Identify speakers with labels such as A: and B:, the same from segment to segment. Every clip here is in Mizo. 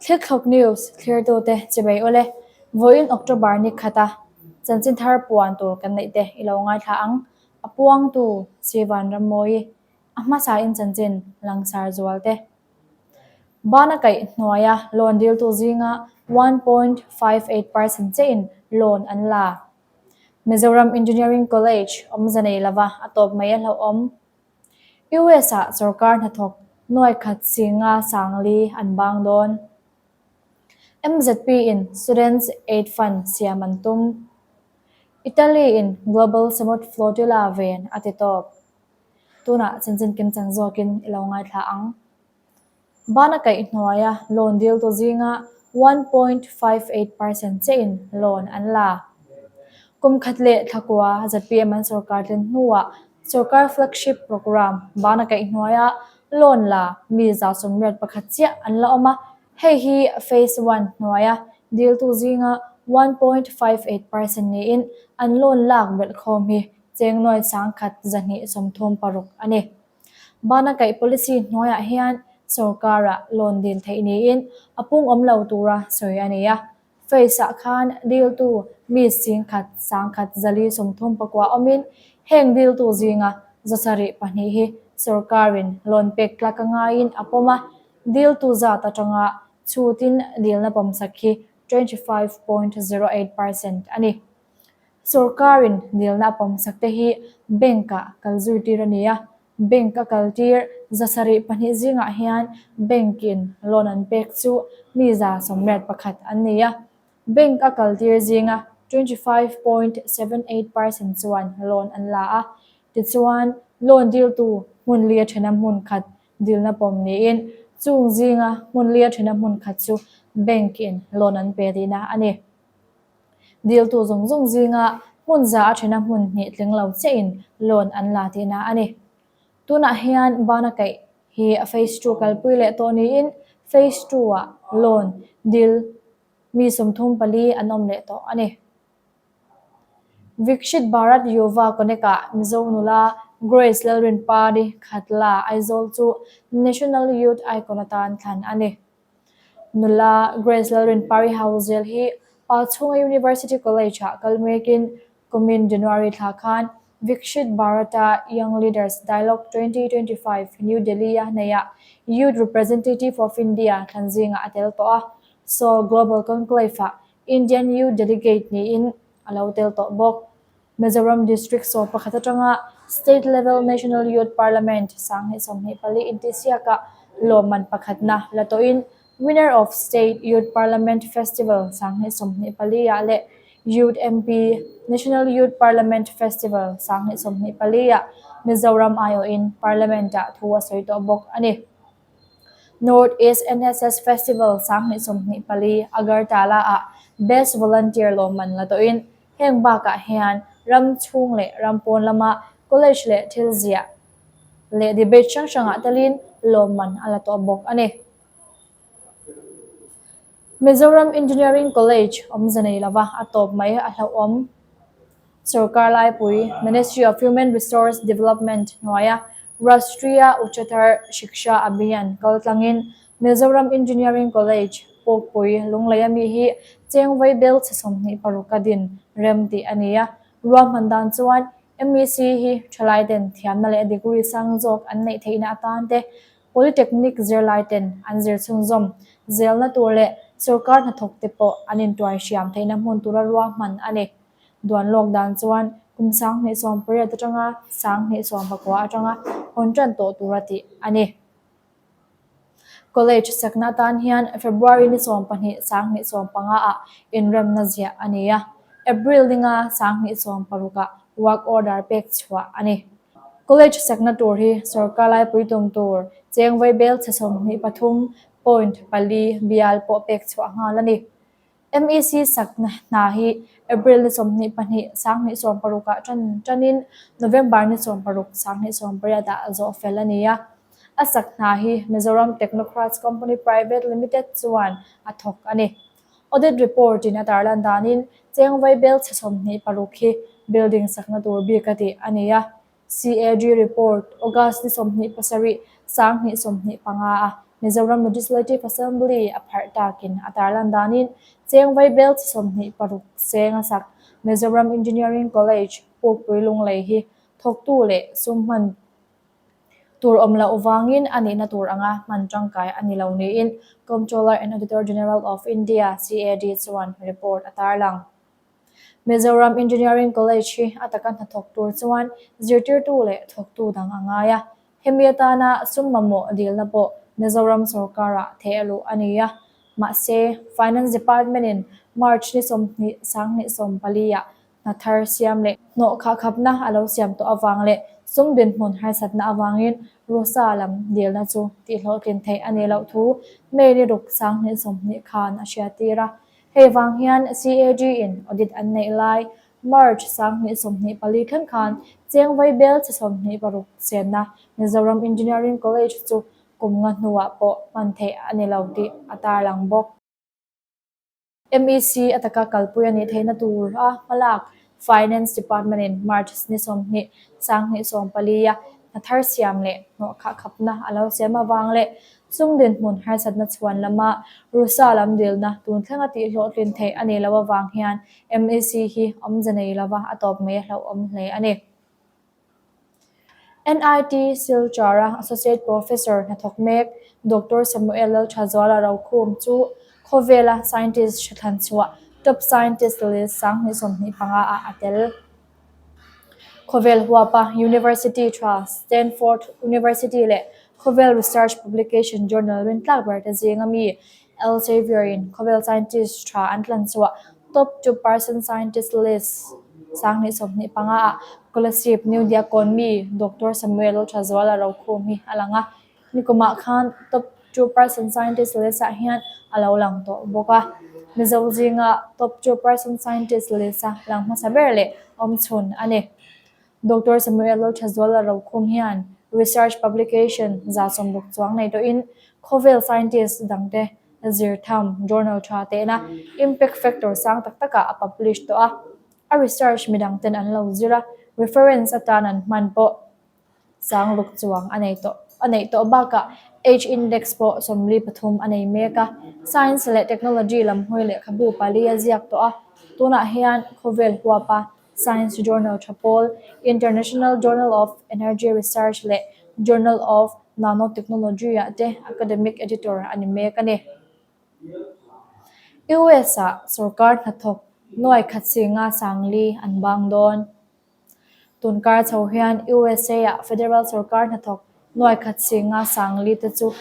A: Thlikthlawk News thlirtute chibei ule, vawiin October ni khata chanchin thar puan tur kan neih te i lo ngaithla ang. A puangtu Sivan Rammawi, a hmasain chanchin langsar zual te. Bana kaih hnuaia loan diltu zinga 1.58% chiahin loan an la. Mizoram Engineering College awmze nei lova a tawp mai a hlauhawm. US-ah sorkar hnathawk nuai khat singa sangli an bang dawn. MZP-in Students Aid Fund siam an tum. Italy-in Global Samut Flotilla ven a ti tawp. Tunah chanchin kimchang zawkin i lo ngaithla ang. Bana kaih hnuaia loan diltu zinga 1.58% chiahin loan an la. Kum khat leh thlakua zpm an sorkar tlin hnuah sorkar flagship programme bana kaih hnuaia loan la mi 181 chiah an la awm a, hei hi phase one hnuaia diltu zinga 1.58% niin an loan lak belhkhawm hi cheng nuai 1,236 a ni. Bana kaih policy hnuaiah hian sorkarah loan dil theih niin a pung awm lo tura sawi a ni a. Phase-ah khan diltu mi singkhat sangkhat zali 34 awmin heng diltu zinga 72 hi sorkarin loan pek tlak a ngaiin a pawm a, diltu zat atanga chhutin dilna pawmsak hi 25.08% a ni. Sorkarin dilna a pawmsak te hi bank-ah kal zirtir a ni a, bank a kaltir 72 zingah hian bank-in loan an pek chu mi 81 an ni a, bank a kaltir zinga 25.78% chuan loan an la a, tichuan loan diltu hmun li a thena hmun khat dilna pawm niin chung zinga hmun li a thena hmun khat chu bank-in loan an pe tihna a ni. Diltu zawng zawng zinga hmun za a thena hmun hnih tling lo chiahin loan an la tihna a ni. Tunah hian bana kaih hi phase two kalpui leh tawh niin phase two ah loan dil mi 34 an awm leh tawh a ni. Vikshit Bharat Yuva Connect-ah Mizo nula Grace Lalrinpari Khatla Aizawl chu National Youth Icon atan thlan a ni. Nula Grace Lalrinpari Hauzel hi Palchhunga University College-ah kal mekin kumin January thla khan Vikshit Bharata Young Leaders Dialogue 2025 New Delhi-a hnaihah Youth Representative of India thlan zingah a tel tawh a, Seoul Global Conclave-ah Indian Youth Delegate niin a lo tel tawh bawk. Mizoram District 11 atanga State Level National Youth Parliament 2024 intihsiakah lawmman pakhatna la tawhin Winner of State Youth Parliament Festival 2024 ah leh Youth MP National Youth Parliament Festival 2024 ah Mizoram aiawhin Parliament-ah thu a sawi tawh bawk a ni. North East NSS Festival 2024 Agartala-ah Best Volunteer lawmman la tawhin Heng bakah hian ram chhung leh ram pawn lama college leh thil ziah leh debate hrang hrangah telin lawmman a la tawh bawk a ni. Mizoram Engineering College awmze nei lova a tawp mai a hlauhawm. Sorkar laipui Ministry of Human Resource Development hnuaia Rashtriya Uchchatar Shiksha Abhiyan kal tlangin Mizoram Engineering College, Pawkpui, Lungleia mi hi cheng vai bel chhe 26 a din rem tih a ni a. Ruahman dan chuan MEC hi thalaiten thiamna leh degree sang zawk an neih theihna atan te, Polytechnic zirlaiten an zir chhunzawm zelna tur leh sorkar hnathawk te pawh an intuai hriam theihna hmun tura ruahman a ni. Duan lawk dan chuan kum 2018 atanga 2019 atanga hawn tan tawh tura tih a ni. College sakna atan hian February ni 12 2015 ah inremna ziah a ni a, April ninga 2016 ah work order pek chhuah a ni. College sakna tur hi sorkar laipui tum tur cheng vaibel chhe 23.4 bial pawh pek chhuah nghal a ni. MEC sakna hna hi April ni 22 2016 ah tan tanin November ni 16 2018 ah zawh fel a ni a. A sak hna hi Mizoram Technocrats Company Private Limited chuan a thawk a ni. Audit report in a tarlan danin cheng vaibel chhe 26 hi building sakna tur bik a tih a ni a. CAG report August ni 27 2025 a. Mizoram Legislative Assembly a pharh takin a tarlan danin cheng vaibel chi 26 seng a sak. Mizoram Engineering College, Pukpui Lunglei hi thawktu leh sum hman tur awm loh vangin a nihna tur anga hman tangkai a ni lo niin Comptroller and Auditor General of India, CAD, chuan report a tarlang. Mizoram Engineering College hi a taka hnathawk tur chuan zirtirtu leh thawktu dang a ngai a. Hemi atana sum mamawh dilna pawh Mizoram sorkarah theh a luh a ni a. Mahse, Finance Department-in March ni 20 20 14 ah hna thar siam leh hnawh khahkhapna a lo siam tawh avang leh sum dinhmun harsatna avangin Rusa lam dilna chu tihhlawhtlin theih a nih loh thu May ni ruk 2020 khan a hriattir a. Hei vang hian CAG in audit an neih lai March 2024 thleng khan cheng vaibel chi 26 chenna Mizoram Engineering College chu kum nga hnuah pawh hman theih a ni lo tih a tarlang bawk. MEC a taka kalpui a nih theihna tura hmalak Finance Department in March ni 20 2014 a hna thar siam leh hnawh khahkhapna a lo siam avang leh sum dinhmun harsatna chhuan lama Rusa lam dilna tun thlenga tihhlawhtlin theih a nih loh avang hian MEC hi awmze nei lova a tawp mai a hlauhawm hle a ni. NIT Silchar-a Associate Professor hnathawk mek Doctor Samuel Lalthazuala Rokhum chu khawvela scientist hre thlan chhuah Top Scientist list 2025 ah a tel. Khawvel huapa University tha Stanford University leh khawvel research publication journal rintlak ber te zinga mi Elsevier-in khawvel scientist tha an tlan chhuah Top 2% Scientist list 2025 ah Kolasib New Diakon mi Doctor Samuel Lalthazuala Rokhum hi a lang a. Nikumah khan Top 2% Scientist list ah hian a lo lang tawh bawk a. Mizo zinga Top 2% Scientist list a lang hmasa ber leh awmchhun a ni. Doctor Samuel Lalthazuala Rokhum hian research publication 160 chuang nei tawhin khawvel scientist dangte zir tham journal tha tehna impact factor sang tak takah a publish tawh a. A research midangten an lo zir a, reference atan an hman pawh sang ruk chuang a nei tawh a neih tawh bakah H-index pawh 43 a nei mek a. Science leh technology lam hawi lehkhabu pali a ziak tawh a, tunah hian khawvel huapa science journal tha pawl International Journal of Energy Research leh Journal of Nanotechnology ah te academic editor a ni mek a ni. US-ah sorkar hnathawk nuai khat singa sangli an bang dawn. Tunkar chho hian USA-ah federal sorkar hnathawk nuai khat singa sangli te chu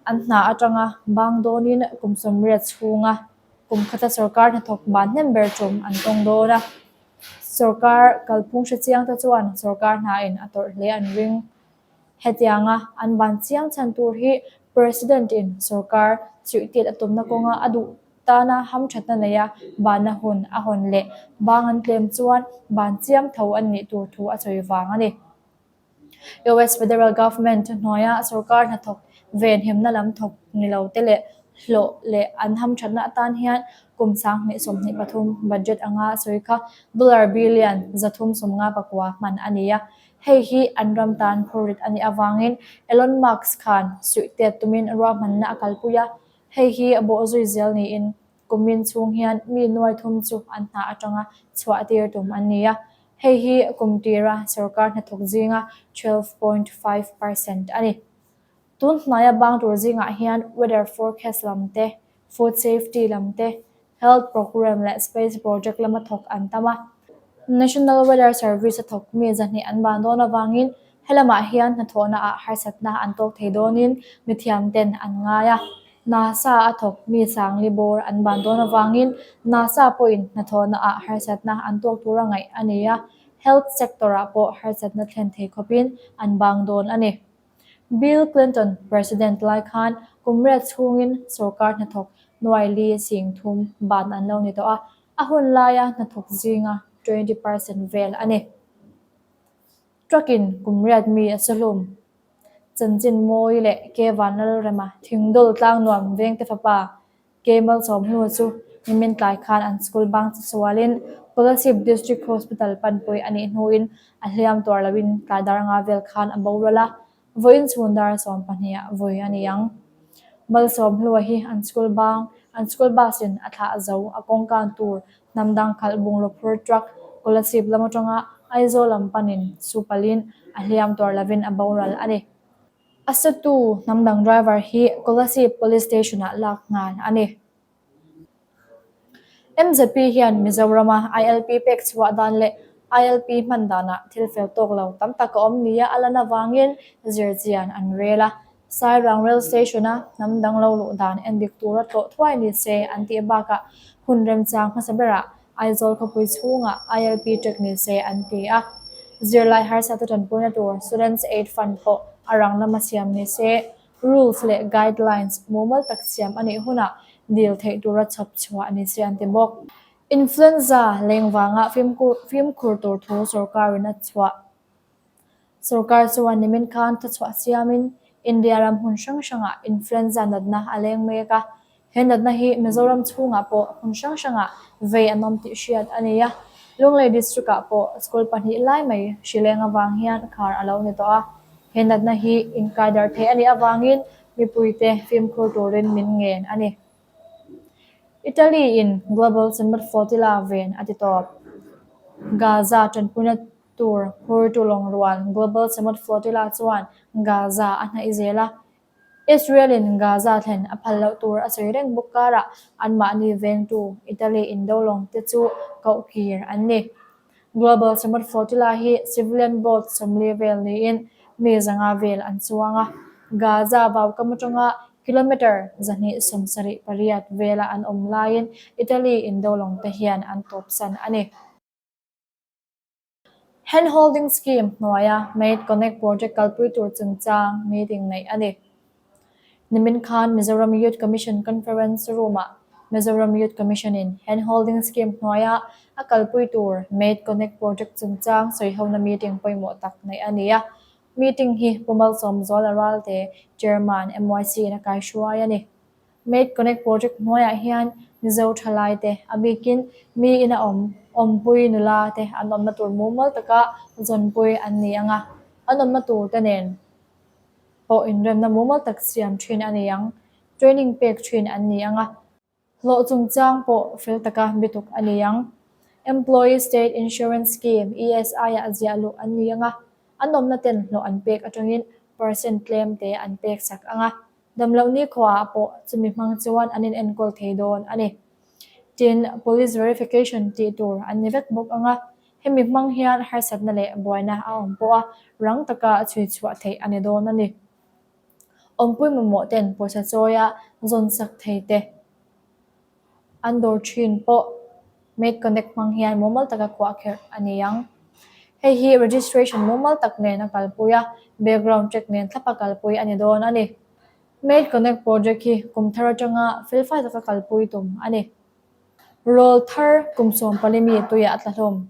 A: an hna atanga bang dawnin kum 80 chhunga kum khata sorkar hnathawk ban hnem ber tum an tawng dawn a. Sorkar kalphung hre chiang te chuan sorkar hnain a tawrh hle an ring. Hetianga an ban chiang chhan tur hi President-in sorkar chirhtiat a tumna kawnga a duh tana hamthatna neia banna hun a hawn leh bang an tlem chuan ban chiam tho an nih tur thu a sawi vang a ni. US Federal Government hnuaia sorkar hnathawk venhimna lam thawk ni lo te leh hlawh leh an hamthatna atan hian kum 2023 budget anga sawi kha dollar billion 359 hman a ni a. Hei hi an ram tan phurrit a nih avangin Elon Musk khan suihtet tumin ruahmanna a kalpui a, hei hi a bawhzui zel niin kumin chhung hian mi nuai thum chu an hna atanga chhuah tir tum an ni a, hei hi kum tira sorkar hnathawk zinga 12.5% a ni. Tun hnaia bang tur zingah hian weather forecast lam te, food safety lam te, health program leh space project lama thawk an tam a. National Weather Service a thawk mi 200 an ban dawn avangin helamah hian hnathawhna ah harsatna an tawk thei dawnin mithiam ten an ngai a. NASA a thawk mi sangli bawr an ban dawn avangin NASA pawhin hnathawhna ah harsatna an tawk tura ngaih a ni a, health sector ah pawh harsatna thlen thei khawpin an bang dawn a ni. Bill Clinton President lai khan kum riat chhungin sorkar hnathawk nuai li sing thum ban an lo ni tawh a, a hun laia hnathawk zinga 20% vel a ni. Truck-in kum riat mi a sahlum. Chanchin mawi leh Ke Vanlalrema thingdawl tlang nuam vengte fapa Ke Malsawm hnu chu nimin tlai khan an school bang chu sualin Kolasib District Hospital panpui a nih hnuin a hliam tuar loin tlai dar nga vel khan a boral a, vawiin chhun dar 12 ah vawi a ni ang. Malsawmhlua hi an school bang, an school bus in a thlah zo a kawngkan tur hnam dang khalh bungraw phur truck Kolasib lam atanga Aizawl lam panin su palhin a hliam tuar lovin a boral a ni. A satu hnam dang driver hi Kolasib Police Station ah lak nghal a ni. MZP hian Mizorama ILP pek chhuah dan leh ILP hman danah thil fel tawk lo tam tak a awm nia a lan avangin zirchian an rel a. Sairang Rail Station-a hnam dang lo luh dan endik tura tlawh thuai ni se an tih bakah hun remchang hmasa berah Aizawl khawpui chhungah ILP track ni se an ti a. Zirlai harsata tanpuina tur Students Aid Fund pawh a rang lama siam ni se. Rules leh guidelines mumal tak siam a nih hunah dil theih tura chhawp chhuah a ni se an ti bawk. Influenza leng vanga fimkhur tur thu sorkarin a chhuah. Sorkar chuan nimin khan thuchhuah siamin India ram hmun hrang hrangah influenza natna a leng mek a. He natna hi Mizoram chhungah pawh hmun hrang hrangah vei an awm tih hriat a ni a. Lunglei District-ah pawh school pahnih lai mai hrileng avang hian khar a lo ni tawh a. He natna hi inkaidar theih a nih avangin mipuite fimkhur turin min ngen a ni. Italy-in Global Sumud Flotilla ven a ti tawp. Gaza tanpuina tur phurtu lawng rual Global Sumud Flotilla chuan Gaza a hnaih zel a. Israel-in Gaza thlen a phal loh tur a sawi reng bawk karah anmahni vengtu Italy indo lawng te chu koh kir an ni. Global Sumud Flotilla hi civilian boat 40 vel niin mi zanga vel an chuang a. Gaza vaukam atanga kilometre 278 vela an awm laiin Italy indo lawng te hian an tawpsan a ni. Hand Holding Scheme hnuaia Made Connect Project kalpui tur chungchang meeting neih a ni. Nimin khan Mizoram Youth Commission Conference Room-ah Mizoram Youth Commission-in Hand Holding Scheme hnuaia a kalpui tur Made Connect Project chungchang sawihona meeting pawimawh tak neih a ni a. Meeting hi Pu Malsawmzuala Ralte, Chairman, MYC-in a kaihruai a ni. Made Connect project hnuaiah hian Mizo thalai te, a bikin mi ina awm, awmpui nula te an awmna tur mumal taka zawnpui an ni ang a, an awmna tur te nen pawh inremna mumal tak siam thin a ni ang. Training pek thin an ni ang a, hlawh chungchang pawh fel taka bituk a ni ang. Employee State Insurance Scheme, ESI, ah ziah luh an ni ang a, an awmna ten hlawh an pek atangin percent tlem te an pek sak ang a. Damloh nikhuaah pawh chumi hmang chuan an inenkawl thei dawn a ni. Tin, police verification tih tur an ni vek bawk ang a, hemi hmang hian harsatna leh buaina a awm pawh a rang taka chhui chhuah theih a ni dawn a ni. Awmpui mamawh ten pawisa chawia zawn sak thei te. An dawr thin pawh Made Connect hmang hian mumal taka kuah kherh a ni ang. Hei hi registration mumal tak nen a kalpui a, background check nen thlapa kalpui a ni dawn a ni. Made Connect project hi kum thar atanga felfai taka kalpui tum a ni. Rawl thar kum 14 mi tuiah a tla hlawm.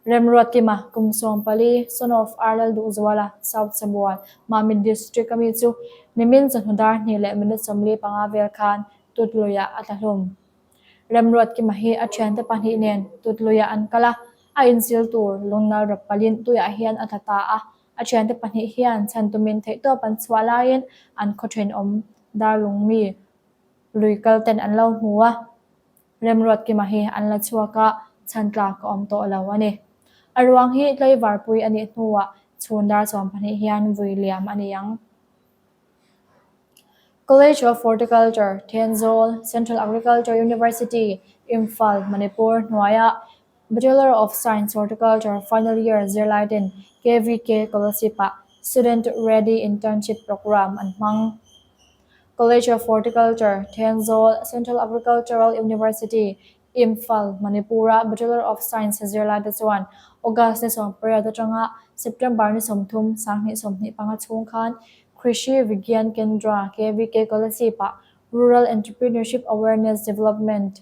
A: Remruatkima kum 14, son of Arlal Duhzuala, South Sabual, Mamit District a mi chu nimin chawhnu dar hnih leh minute 45 vel khan Tutluiah a tla hlum. Remruatkima hi a thiante pahnih nen Tutluiah an kal a, a insil tur lungnal rap palin tuiah hian a tla ta a. A thiante pahnih hian chhan tumin theihtawp an chhuah laiin an khaw thenawm darlung mi lui kal ten an lo hmu a. Remruatkima hi an la chhuak a, chhan tlak a awm tawh lo a ni. A ruang hi tlaivarpui a nih hnuah chhun dar 12 hian vui liam a ni ang. College of Horticulture, Thenzawl, Central Agriculture University, Imphal, Manipur hnuaia Bachelor of Science Horticulture final year zirlaiten KVK Kolasib-ah Student Ready Internship Programme an hmang. College of Horticulture, Thenzawl, Central Agricultural University, Imphal, Manipur-a Bachelor of Science zirlaite chuan August ni 18 atanga September ni 30, 2025 chhung khan Krishi Vigyan Kendra, KVK, Kolasib-ah Rural Entrepreneurship Awareness Development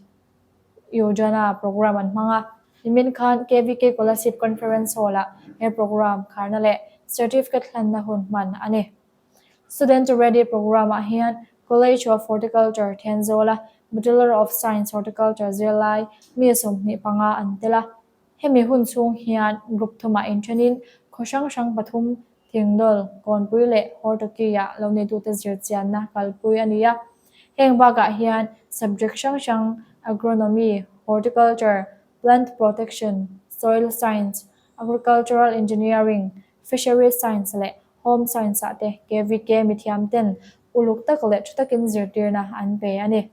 A: Yojana programme an hmang a. Nimin khan KVK Kolasib Conference Hall-ah he programme kharna leh certificate hlanna hun hman a ni. Student Ready Programme-ah hian College of Horticulture, Thenzawl-a Bachelor of Science Horticulture zirlai mi 25 an tel a. Hemi hun chhung hian group thumah inthenin khaw hrang hrang pathum. Thingdawl, Kawnpui leh Hortoki-ah loneitute zirchianna kalpui a ni a. Heng bakah hian subject hrang hrang Agronomy, Horticulture, Plant Protection, Soil Science, Agricultural Engineering, Fisheries Science leh Home Science-ah te KVK mithiamten uluk tak leh tha takin zirtirna an pe a ni.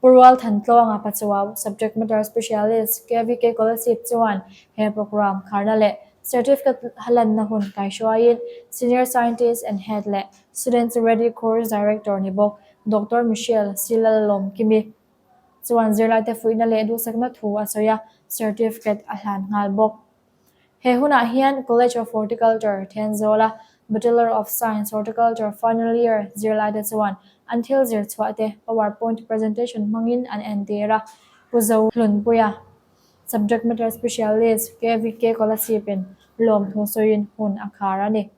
A: Pu Rual Thantluanga Pachuau, Subject Matter Specialist, KVK Kolasib chuan he programme kharna leh Certificate halanna hun kaihruaiin Senior Scientist and Head leh Students Ready Course Director ni bawk Doctor Michelle Silalawmkimi chuan zirlaite fuihna leh duhsakna thu a sawi a, Certificate a hlan nghal bawk. He hunah hian College of Horticulture, Thenzawl-a Bachelor of Science, Horticulture, final year zirlaite chuan an thil zir chhuah te power point presentation hmangin an entir a. Pu Zo Hlunpuia, Subject Matter Specialist, KVK Kolasib-in lawmthu sawiin hun a khar a ni.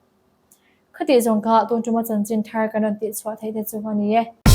A: Khatih zawng kha tun tuma chanchin thar kan rawn tihchhuah theih te chu a ni e.